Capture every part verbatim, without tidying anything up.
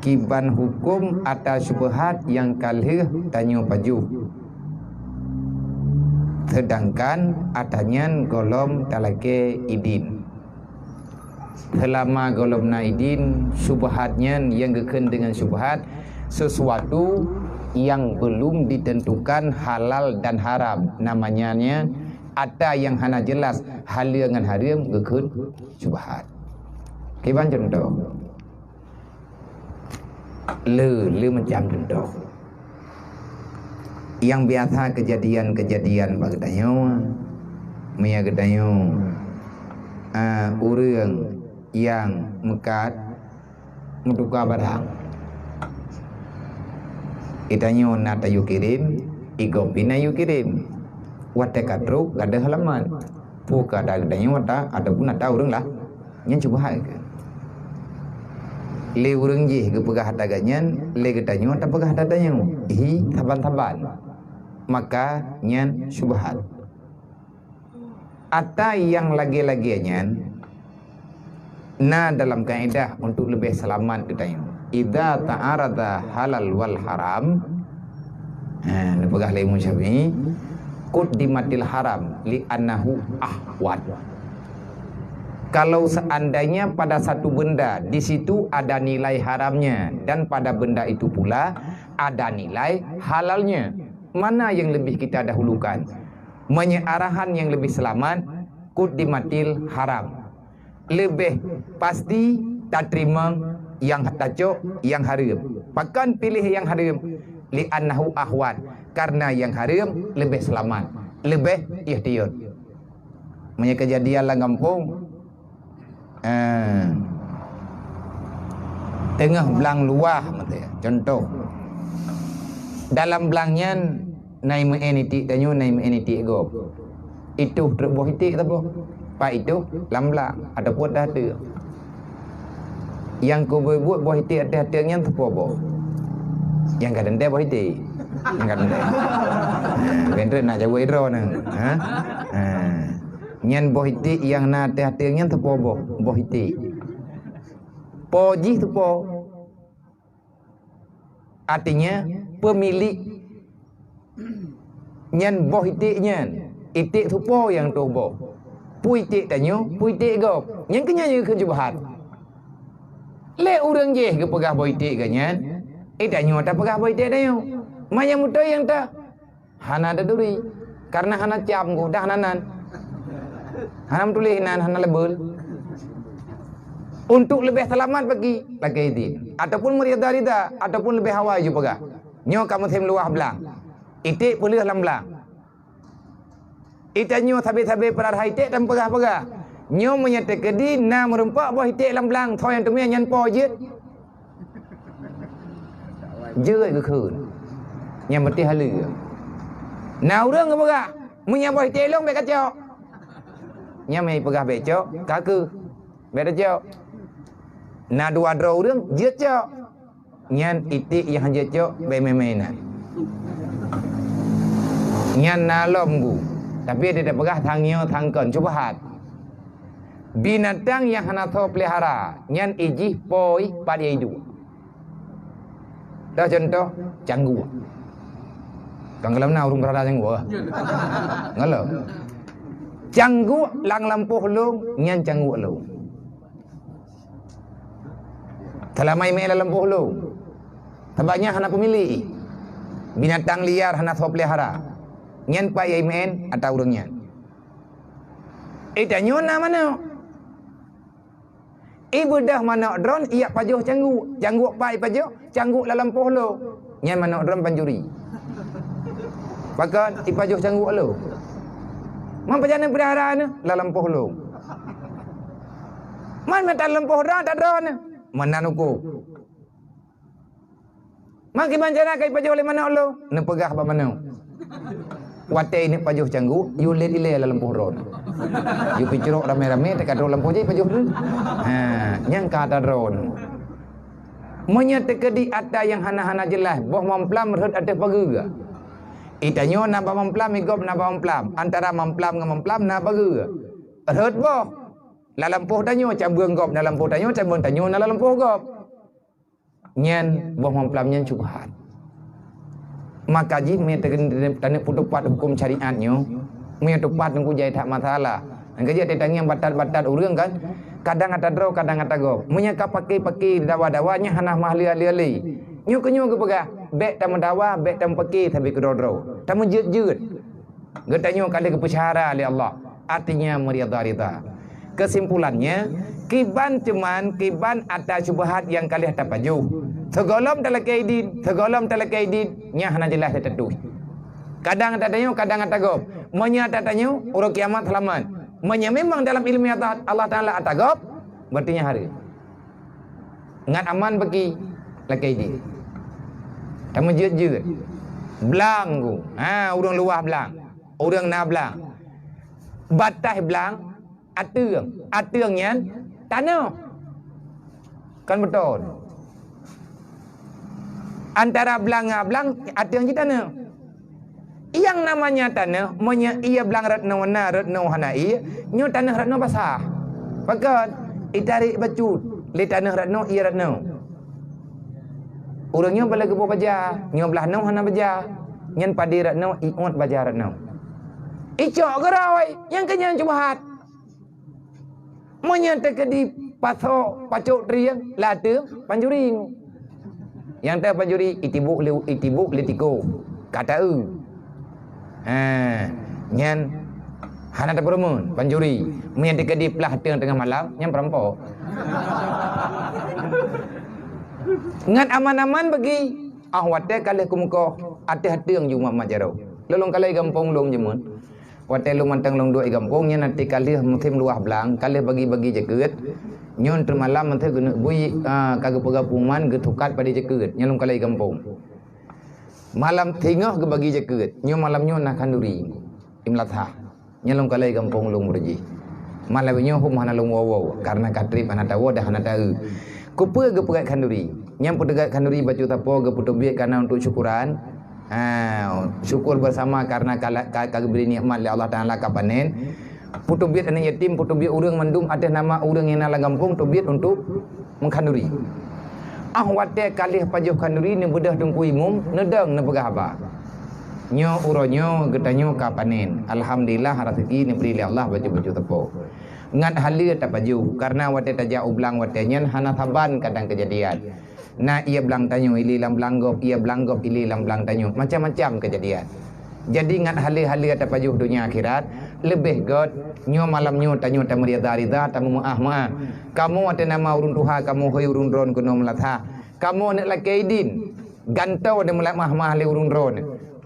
Kiban huköm ata syubhat nyang ka lheueh tanyoe pajoh, seudangkan ata nyan gohlom talakée idin. Seulama gohlom na idin, syubhat nyan nyang geukheun deungon syubhat, sesuatu nyang beulom ditentukan halal dan haram, namanya nyan ata nyang hana jelas haleue ngon hareuem geukheun syubhat. Kiban cuntoh. Le, le macam cuntoh. Nyang biasa keujadian-keujadian bak geutanyoe, meunyo geutanyoe, ah, ureuëng nyang meukat meutuka barang. Geutanyoe na tayue kirém, igob pih na yue kirém. Watée ka trok, gadôh alamat. Peue keu ata geutanyoe ata, ataupun ata ureuëng lah. Nyan syubhat keuh. Lé ureuëng jih geupeugah ata geuh nyan, lé geutanyoe tapeugah ata tanyoe. Hi saban-saban. Maka nyan syubhat. Ata nyang lagée-lagée nyan na dalam kaedah untuk leubeh seulamat geutanyoe. Idza ta'arada halal wal haram, ha, neupeugah lé Imam Syafi'i, quddimatil haram li'annahu ahwat. Kalau seandainya pada satu benda di situ ada nilai haramnya dan pada benda itu pula ada nilai halalnya, mana yang lebih kita dahulukan? Meunyo arahan nyang leubeh seulamat, quddimatil haram. Leubeh pasti tateurimong nyang tacok nyang hareuem. Pakon piléh nyang hareuem? Li'annahu ahwat, karena nyang hareuem leubeh seulamat, leubeh ihtiyot. Meunyo keujadian lam gampông, ah, teungoh blang luwah, maté, cuntoh, dalam blang nyan na imeu'en iték tanyoe, na imeu'en iték gob. Itoh treuk boh iték saboh. Pat itoh? Lam blang ataupun ateueh ateueng. Nyang keubeue buet boh iték ateueh ateueng nyan teupo boh. Nyang ka teuntée boh iték. Nyang ka teuntée. Ha, ben treuk nak jaweueb droeneuh. Ha? Ha. Nyan boh iték nyang na ateueh ateueng nyan teupo boh, boh iték. Po jih teupo. Artinya, pemilik nyan boh iték nyan, iték teupo nyang tuboh. Peue iték tanyoe, peue iték gob. Nyan keuh nyan nyang kheun syubhat. Lé ureuëng jih geupeugah boh iték geuh nyan, eh, tanyoe tapeugah boh iték tanyoe. Ma nyang beutôi nyang ta Hana taturi, karena hana cam ku, dah hana nan. Hana meutuléh nan, hana label. Untuk leubeh seulamat bagi, lagée idin, ataupun meurida-rida, ataupun leubeh awai ju peugah. Nyoe ka musém luwah blang. Iték peuleueh lam blang. Itanyoe sabe-sabe peurara iték dan peugah-peugah. Nyoe meunyoe teukeudi na meurumpok boh iték lam blang, soe nyang teumé nyan po jeuet. Jeuet geukheun. Nyang beutih haleue. Na ureuëng geupeugah, "Meunyoe boh iték lôn bék kacok." Nyang meupeugah bék cok, ka keuh. Bék tacok. Na dua droe ureuëng jeuet cok. Nyan iték nyang jeuet cok bék mé-mé na. Nyan na lom gu. Tapi dia peugah tang nyoe tang kon, syubhat. Binatang nyang hana soe peulihara, nyan ijih poi pat iduek. Dah contoh, cangguek. Kan gohlom na ureuëng peurara cangguek? Gohlom. Cangguek lam lampôh lôn, nyan cangguek lôn. Seulama imeu'en lam lampôh lôn. Sabab nyan hana peumilék. Binatang liar hana soe peulihara. Nyan pat imeu'en ata ureuëng nyan. Eh, tanyoe na manok. Ibeudôh manok droen, ijak pajoh cangguek. Cangguek pat ipajoh, cangguek lam lampôh lôn. Nyan manok droen pancuri. Pakon ipajoh cangguek lôn? Man pajan neupeulihara neuh lam lampôh lôn. Man mata lampôh droen ata droen neuh. Meunan uku. Maki bancara ka ipajoh lé manok lôn, neupeugah bak manok. Watée ineuk pajoh cangguek, yue lét ilée lam lampôh droen. Yue picrok ramé-ramé, teuka trok lampôh jih ipajoh lé. Ha, nyang ka ata droen. Meunyoe teukeudi ata nyang hana-hana jeulaih, boh mamplam rhot ateueh pageue. Itanyoe na bak mamplam, igob na bak mamplam. Antara mamplam ngon mamplam na pageue. Rhot boh. Lam lampôh tanyoe cabeueng gob, na lampôh tanyoe cabeueng tanyoe na lam lampôh gob. Nyan boh mamplam nyan syubhat. Maka jih meunyoe teukeudi taneuk peutupat huköm syariat nyoe, meunyoe tupat Teungku jai that masalah. Nyang keujeuet tangieng batat-batat ureuëng kan, kadang ata droe, kadang ata gob. Meunyoe ka paké-paké dawa-dawa nyan hana meuhaleue-haleue lé. Nyoe keuh nyoe geupeugah, bék tameudawa, bék tameupaké sabe keudroe-droe. Tameujeuet-jeuet. Geutanyoe ka lheueh geupeusyara lé Allah, artinya meuridha-ridha. Keusimpulannya, kiban cuman kiban ata syubhat nyang ka lheueh tapajoh. Sigohlom talakée idin, sigohlom talakée idin, nyan hana jeulaih teutuih. Kadang ata tanyoe, kadang ata gob. Meunyoe ata tanyoe, uroe kiamat seulamat. Meunyoe memang dalam iéleumé Allah, Allah Taala ata gob, berarti nyan hareuem. Ngat aman bagi lakée idin. Tameujeuet-jeuet. Blang ku. Ha, ureuëng luwah blang. Ureuëng na blang. Bataih blang, ateueng. Ateueng nyan tanoh. Kan beutôi. Antara blang ngon blang, ateueng jih tanoh. Nyang namanya tanoh, meunyoe ié blang rot noe na, rot noe hana ié, nyoe tanoh rot noe basah. Pakon? Itarék bacut lé tanoh rot noe, ié rot noe. Ureuëng nyoe bala geuboh baja, nyoe blaih noe hana baja. Nyan padé rot noe, ié uet baja rot noe. Icok geurôi, nyang keu nyan syubhat. Meunyoe teukeudi pasoe pacok trieng, lateueng panjuri. Nyang teuh panjuri itibuk lé, itibuk lé tiko. Ka taeu. Ha, nyan hana tapeurumun panjuri. Meunyoe teukeudi plah ateueng teungoh malam, nyan peurampok. Ngat aman-aman bagi. Ah watée ka lheueh keumukoh, ateueh ateueng ju mat-mat jaroe. Lôn kalon gampông lôn jameun. Watée lôn mantong lôn duek di gampông nyan, até ka lheueh musém luwah blang, ka lheueh bagi-bagi jakeuet. Nyoe teuma malam mantong geuneuk bui, ah, ka geupeugah pengumuman geutukat padé jakeuet. Nyan lôn kalon gampông. Malam singoh geubagi jakeuet. Nyoe malam nyoe na khanduri. Imlatha. Nyan lôn kalon gampông lôn beureuji. Malam nyoe hom hana lôn woe-woe, karena ka trép hana tawoe dan hana taeu. Keupeue geupeugét khanduri? Nyan peuteugat khanduri bacut sapo geupeuteubiet kana untuk syukuran. Ha, syukur bersama karena ka, ka, ka geubri nikmat lé Allah Taala ka panen. Peuteubiet aneuk yatim, peuteubiet ureuëng mandum ateueh nama ureuëng nyang na lam gampông teubiet untuk meukhanduri. Ah watée ka lheueh pajoh khanduri neubeudôh teungku imum, neudong neupeugah haba. Nyoe uroe nyoe geutanyoe ka panen. Alhamdulillah raseuki neubri lé Allah bacut-bacut sapo. Ngat haleue tapajoh, karena watée tajak u blang watée nyan hana saban kadang keujadian. Na ié blang tanyoe ilé lam blang gob, ié blang gob ilé lam blang tanyoe. Macam-macam keujadian. Jadi ngat haleue-haleue tapajoh donya akhirat, leubeh gét nyoe malam nyoe tanyoe tameurida-rida, tameumeuáh-meuáh. Kamoe ateueh nama ureuëng tuha kamoe hôi ureuëng droen keunoe meulatha. Kamoe aneuk lakée idin, gantoe dan meulamah-mah lé ureuëng droen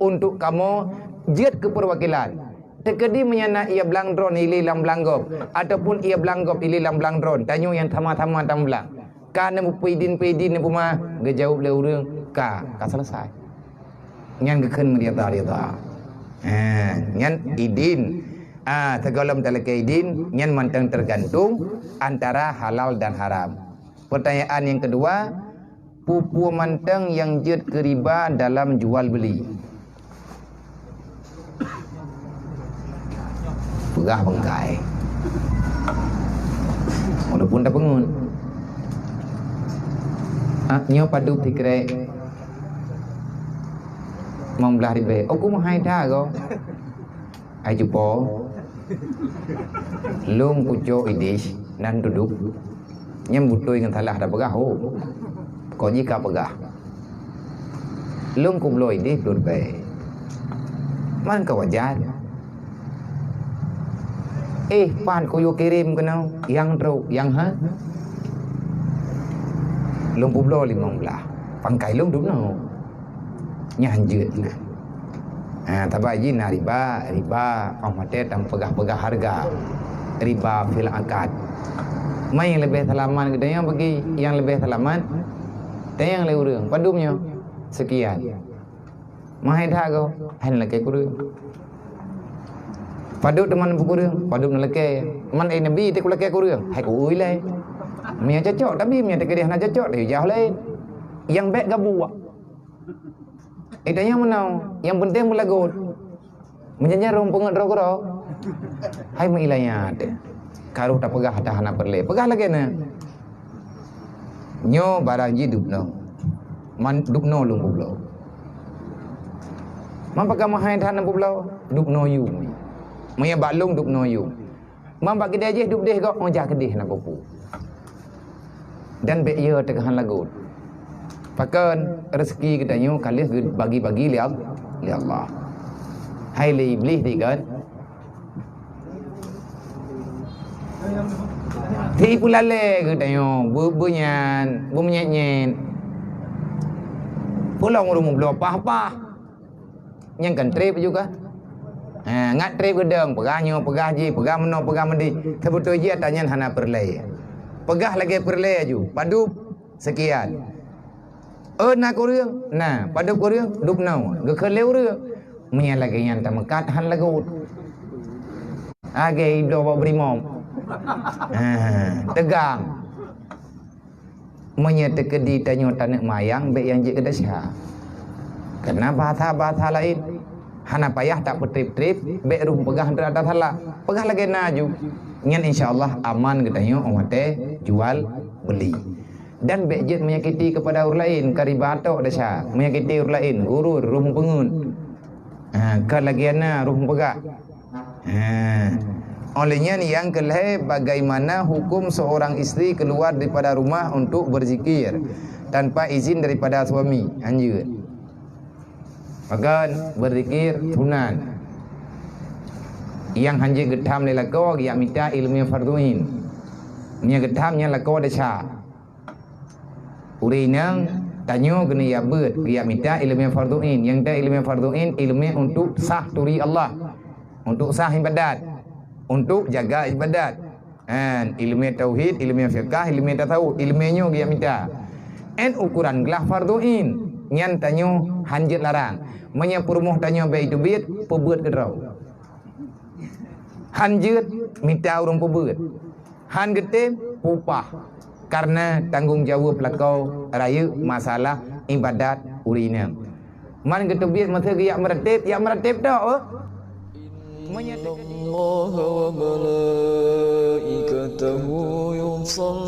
untuk kamoe jeuet keu peurwakilan. Teukeudi meunyoe na ié blang droen ilé lam blang gob, ataupun ié blang gob ilé lam blang droen, tanyoe nyang sama-sama tameublang. Ka neupeuidin-peuidin neupeuma geujaweueb lé ureuëng, ka, ka selesai. Nyan geukheun meurida-rida. Ha, nyan idin. Ah, sigohlom talakée idin, nyan mantong tergantung antara halal dan haram. Pertanyaan yang kedua, peue-peue mantong nyang jeuet keu riba dalam jual beli? Peugah bangkai. Walaupun tapeungeut. Ah, nyoe padub sikrek limong blaih ribée. Oh, ku meuhai that goe. Ai cupo. Lôn kucok idéh nan tudub. Nyan beutôi ngon salah tapeugah, oh. Kok jih ka peugah. Lôn kubloe idéh ploh ribée. Man ka wajar. Eh, pat kuyue kirém keunoe, nyang trok, nyang ha? Lôn peubloe limong blaih. Pangkai lôn dum noe. Nyan jeuet na. Ha, sabab jih na riba, riba, oh, maté tam peugah-peugah harga. Riba fil akad. Mai nyang leubeh seulamat geutanyoe bagi nyang leubeh seulamat, tanyong lé ureuëng, padub nyoe? Sekian. Meuhai that goe, hai neulakée kureueng. Padub teuma neupeukureueng, padub neulakée. Man, eh, Nabi, teukulakée kureueng, hai kuui lé. Meunyoe cocok, tapi meunyoe teukeudeh hana cocok, teuijah lé. Nyang bék gabuek. Eh, tanyong meunoe, nyang peunteng meulagot. Meujanji rhung peungeut droe keudroe. Hai meuilanya teuh. Ka rôh tapeugah ata hana peureulée. Peugah lagée na. Nyoe barang jih dub noe. Man dubnoe lôn peubloe. Man pakon meuhai that lôn peubloe, dubnoe yum. Meunyoe bak lôn dubnoe yum. Man bak keudè jih dubdeh gob, oh, jak keudeh na peue-peue. Dan bèk yo teuka han lagot. Pakon, reuzeki geutanyoe ka lheueh geubagi-bagi lé Al-, lé Allah. Hai lé Iblih teuh kan? Tipu lalè geutanyoe, beu-, beunyan, beumeunyèt-nyèt. Peulom ureueng meubloe paih-paih. Nyang kan treb juga. Ha, ngat treb geudong, peugah nyoe, peugah jih, peugah meunoe, peugah meudéh. Seubeutôi jih ata nyan hana peureulèe. Peugah lagèe peureulèe aju, padub sekian. Oh, na kureueng? Na, padub kureueng? Dubnoe. Geukheun lé ureueng. Meunyoe lagèe nyan tameukat, han lagot. Lagèe ibloe bak beurimong. Ha, teugang. Meunyoe teukeudi tanyoe taneuk mayang, bèk nyang jeuet keu desya. Karena bahasa-bahasa laén. Hana payah tapeutreb-treb, bèk roh peugah antara tasalah. Peugah lagèe na aju. Nyan insya Allah aman geutanyoe 'oh watèe jual beuli. Dan bèk jeuet menyakiti kepada ureueng laén, ka riba tok desya, menyakiti ureueng laén, gurur, roh peungeut. Ha, ka lagèe na roh peugah. Ha. Oleh nyan nyang keulhèe, bagaimana hukum seorang istri keluar daripada rumah untuk berzikir tanpa izin daripada suami? Hanjeuet. Pakon, berzikir sunat. Nyang hanjeuet geutham lé lakoe, geujak mita ileumèe fardhu ain. Meunyoe geutham nyan lakoe desya. Ureueng inong tanyoe keuneuk jak beuet, geujak mita ileumèe fardhu ain. Nyang ta ileumèe fardhu ain, ileumèe untuk sah turi Allah, untuk sah ibadat, untuk jaga ibadat. Kan, ileumèe tauhid, ileumèe fiqah, ileumèe tasawuf, ileumèe nyoe geujak mita. Èn ukuran glah fardhu ain, nyan tanyoe hanjeuet larang. Meunyoe peurumoh tanyoe bèk jiteubiet, peubeuet keudroe. Hanjeuet mita ureueng peubeuet. Han geutem peupah, karena tanggong jaweueb lakoe rayeuk masalah ibadat ureueng inong. Man geuteubiet masa geujak meuratéb, jak meuratéb tok, oh. Meunyoe teukeudi إن الله وملائكته يصلون